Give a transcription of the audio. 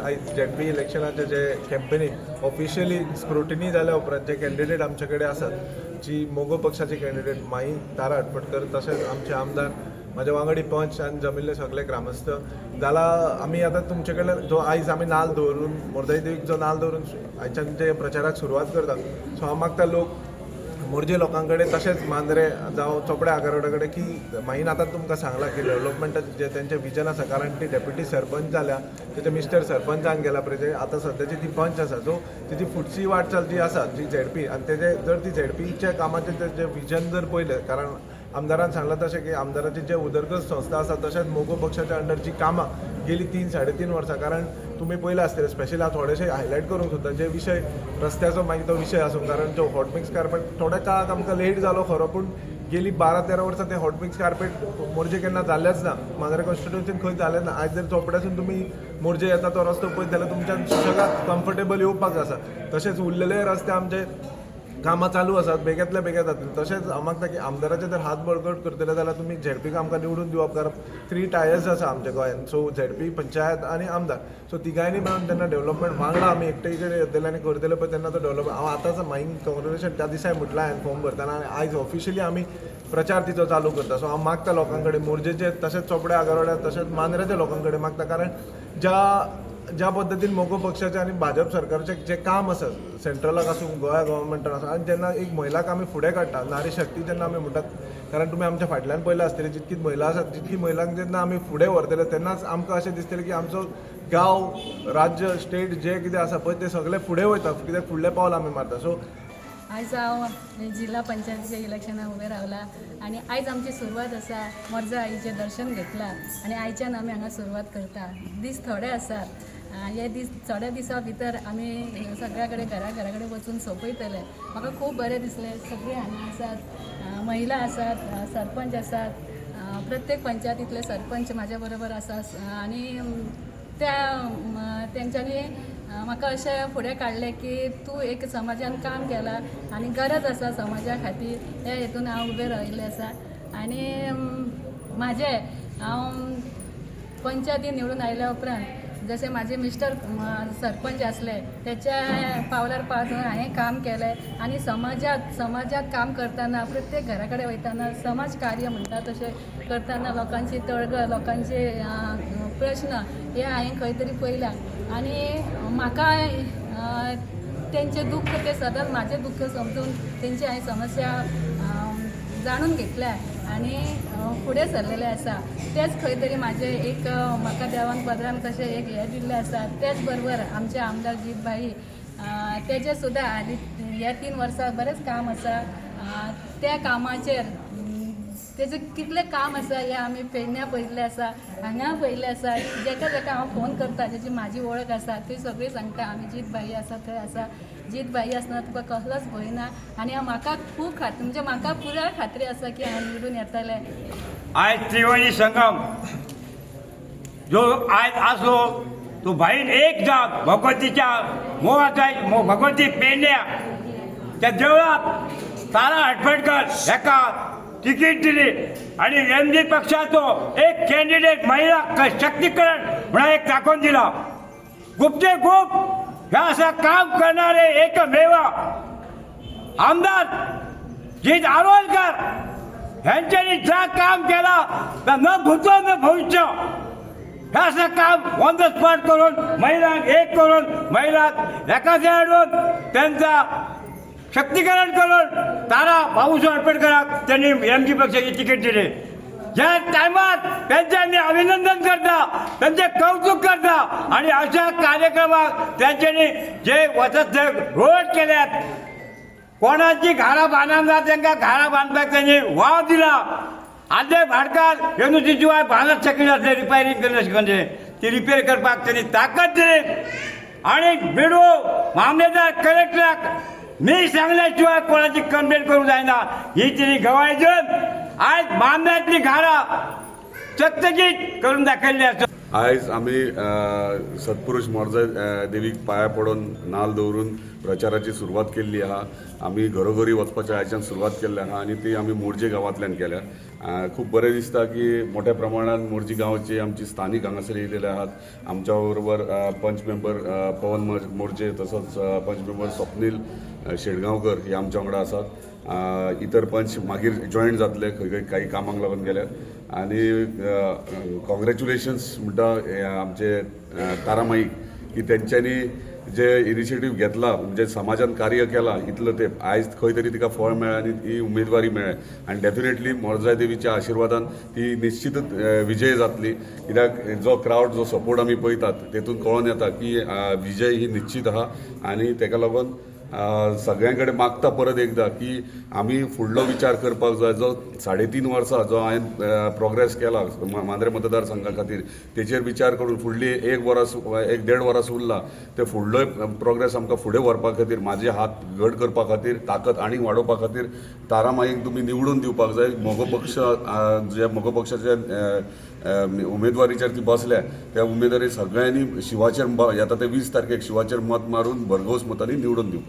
आयज झेडपी इलेक्शनाचे जे कॅम्पेनीक officially scrutiny जाल्या उपरांत जे कॅन्डिडेट आमचे कडेन आसात, जी मगो पक्षाचे कॅन्डिडेट माई तारा हटपटकर, तशेंच आमचे आमदार, म्हाजे वांगडी पंच आनी जमिल्ले सगळे ग्रामस्थ जाला, आमी आतां तुमचे कडल्यान जो आयज आमी नाल दवरून, मोरजाई देवीक जो नाल दवरून आयच्यान जे प्रचाराक सुरवात करता, सो हांव मागता लोक मोरजे लोकां कडेन तशेंच मांद्रे जावं चोपड्या आगारोडा कडेन की माईन आतां तुमकां सांगलां की डेवलपमेंटाचें जें तेंचें विजन आसा, कारण ती डेप्युटी सरपंच जाल्या, तेजे मिस्टर सरपंचान गेला पळय, आतां सद्याची ती पंच आसा. सो तेजी फुडची वाटचाल जी आसा जी झेडपी आनी तेजे जर ती झेडपीच्या कामाचें जें विजन जर पळयलें, कारण आमदारान सांगलां तशें की आमदाराची जे उदरगत संस्था आसा तशेंच मगो पक्षाच्या अंडर जी कामां गेली 3-3.5 वर्सां, कारण तुमी पयलें आसतलें, स्पेशली हांव थोडेशे हायलायट करूंक सोदता जे विशय, रस्त्याचो मागीर तो विशय आसूं, कारण जो हॉटमिक्स कार्पेट थोड्या काळाक आमकां लेट जालो खरो, पूण गेली 12-13 वर्सां ते हॉटमिक्स कार्पेट मोरजे केन्ना जालेंच ना, मांद्रे कॉन्स्टिट्युन्सीन खंय जालें ना. आयज जर चोपड्यासून तुमी मोरजे येता तो रस्तो पळयत जाल्यार तुमच्यान सुशेगाद कम्फर्टेबल येवपाक आसा. तशेंच उरलेले रस्ते आमचे कामां चालू आसात, बेगींतल्या बेगीन जातली. तशेंच हांव मागता की आमदाराचे जर हात बळकट करतले जाल्यार तुमी झेडपीक आमकां निवडून दिवप, कारण थ्री टायर्स आसा आमच्या गोंयांत, सो झेडपी, पंचायत आनी आमदार. सो तिगांयनी मेळून जेन्ना डेवलपमेंट वांगडा आमी एकटे कडेन येतले आनी करतले पळय तेन्ना तो डेवलपमेंट. हांव आतांच माईन कॉंग्रेच्युलेशन त्या दिसाय म्हटलां हांवें फॉर्म भरतना आनी आयज ऑफिशियली आमी प्रचार तिचो चालू करता. सो हांव मागता लोकां कडेन, मोरजेचे तशेंच चोपड्या आगारोड्या तशेंच मांद्र्याच्या लोकां कडेन मागता, कारण ज्या ज्या पद्दतीन मगो पक्षाचे आनी भाजप सरकारचें जें काम आसा, सेंट्रलाक आसूं, गोंया गव्हर्मेंटान आसूं, आनी जेन्ना एक महिलाक आमी फुडें काडटा, नारी शक्ती जेन्ना आमी म्हणटात, कारण तुमी आमच्या फाटल्यान पळयलां आसतलें, जितकी महिला आसात, जितकी महिलांक जेन्ना आमी फुडें व्हरतले तेन्नाच आमकां अशें दिसतलें की आमचो गांव, राज्य, स्टेट जे कितें आसा पळय ते सगळे फुडें वयता, कित्याक फुडलें पावल आमी मारता. सो आयज हांव जिल्हा पंचायतीच्या इलेक्शनाक उबें रावलां आनी आयज आमची सुरवात आसा. मोरजा आईचें दर्शन घेतलां आनी आयच्यान आमी हांगा सुरवात करता. दीस थोडे आसात, हे दीस थोड्या दिसां भितर आमी सगळ्या कडेन, घरा घरा कडेन वचून सोंपयतले. म्हाका खूब बरें दिसलें. सगळीं हांगा आसात, महिला आसात, सरपंच आसात, प्रत्येक पंचायतींतले सरपंच म्हाज्या बरोबर आसा आनी त्या तेंच्यांनी म्हाका अशें फुडें काडलें की तूं एक समाजान काम केलां आनी गरज आसा समाजा खातीर, ह्या हेतून हांव उबें राविल्लें आसा. आनी म्हाजें हांव पंचायतीन निवडून आयल्या उपरांत जशें म्हाजे मिस्टर सरपंच आसले तेच्या पावलार पावल हांवें काम केलें आनी समाजात काम करतना, प्रत्येक घरा कडेन वयतना, समाज कार्य म्हणटा तशें करतना लोकांची तळगळ, लोकांचे प्रश्न हे हांवें खंय तरी पळयल्या आनी म्हाका तेंचें दुख्ख, ते सदांच म्हाजें दुख्ख समजून तेंची हांवें समस्या जाणून घेतल्या आनी फुडें सरलेलें आसा. तेच खंय तरी म्हाजें एक म्हाका देवान पदरान कशें एक हें दिल्लें आसा. तेच बरोबर आमचे आमदार जीतभाई, तेजें सुद्दां हालीं ह्या 3 वर्सां बरेंच काम आसा. त्या कामाचेर तेजें कितलें काम आसा हें आमी पेडण्यां पळयल्लें आसा, हांगा पळयल्लें आसा. जेका जेका हांव फोन करता, जेची म्हाजी वळख आसा, ती सगळीं सांगता, आमी जीतभाई आसा थंय आसा, जीतभाई आसतना तुका कसलोच भंय ना. आनी म्हाका खूब खात्री, म्हणजे म्हाका पुराय खात्री आसा की हांव निवडून येतलें. आयज त्रिवेणी संगम जो आयज आसलो तो भाईन एक जात भगवतीच्या मोहाचा भगवती पेडण्या त्या देवळात तारा हटपटकर हेका तिकीट दिली आणि एम जी पक्षाचो एक कॅन्डिडेट महिला शक्तीकरण म्हणून एक दाखोवन दिला. गुप्ते गुप ह्या असं काम करणारे एकमेव आमदार जीत आरोलकर ह्यांच्यानी ज्या काम केला तर न भूतो न भविष्य. हे असं काम ऑन the spot करून, महिलांक एक करून, महिलांक एकाच हाडून, त्यांचा शक्तीकरण करून तारा बाबूसाहेब आंबेडकराक त्यांनी एम जी पक्षाची तिकीट दिली. ज्या टायमात त्यांचे मी अभिनंदन करता, त्यांचे कौतुक करता आणि अशा कार्यक्रमात त्यांच्यानी जे वचत जे रोड केल्यात, कोणाची घरां बांदना तांकां घरां बांदपाक त्यांनी वाव दिला. आदले भाटकार येवन शिवाय बांदत शकनासले, रिपेरींग करनासले, ती रिपेर करपाक त्यांनी ताकद दिली. आणि बिडो मामलेदार कलेक्टराक मी सांगल्याशिवाय कोणाची कंप्लेंट करू जायना ही तिने गवाही देऊन आज मामल्यातली घरां चकचकीत करून दाखवली असत. आयज आमी सत्पुरुष मोरजा देवीक पांया पडून नाल दवरून प्रचाराची सुरवात केल्ली आहा. आमी घरोघरी वचपाच्या आयच्यान सुरवात केल्ली आहा आनी ती आमी मोरजे गांवांतल्यान केल्या. खूब बरें दिसता की मोठ्या प्रमाणान मोरजी गांवची आमची स्थानीक हांगासर येयलेले आहात. आमच्या बरोबर पंच मेंबर पवन मोरजे, तसोच पंच मेंबर स्वप्नील शेटगांवकर हे आमच्या वांगडा आसात. इतर पंच मागीर जॉयन जातले, खंय खंय काही कामांक लागून गेल्यार. आनी कॉंग्रॅच्युलेशन्स म्हणटा हे आमचे तारामाईक की तेंच्यांनी जे इनिशिएटीव घेतला, म्हणजे समाजान कार्य केलां इतलो तेंप, आयज खंय तरी तिका फळ मेळ्ळें आनी ही उमेदवारी मेळ्ळें. आनी डेफिनेटली मोरजाय देवीच्या आशिर्वादान ती निश्चितच विजय जातली, कित्याक जो क्रावड, जो सपोर्ट आमी पळयतात तेतून कळोन येता की विजय ही निश्चित आहा. आनी तेका लागून सगळ्यां कडेन मागता परत एकदां की आमी फुडलो विचार करपाक जाय. जो 3.5 वर्सां जो हांवें प्रोग्रेस केला मांद्रें मतदारसंघा खातीर, तेचेर विचार करून फुडली एक वरस, एक देड वरस उरला, ते फुडलोय प्रोग्रेस आमकां फुडें व्हरपा खातीर, म्हाजे हात घट करपा खातीर, ताकद आनीक वाडोवपा खातीर तारामाईक तुमी निवडून दिवपाक जाय. मगो पक्ष, जे मगो पक्षाचे उमेदवारीचेर ती बसल्या, त्या उमेदवारी सगळ्यांनी शिवाचेर येता ते 20 तारखेक शिवाचेर मत मारून भरघोस मतांनी निवडून दिवपाचें.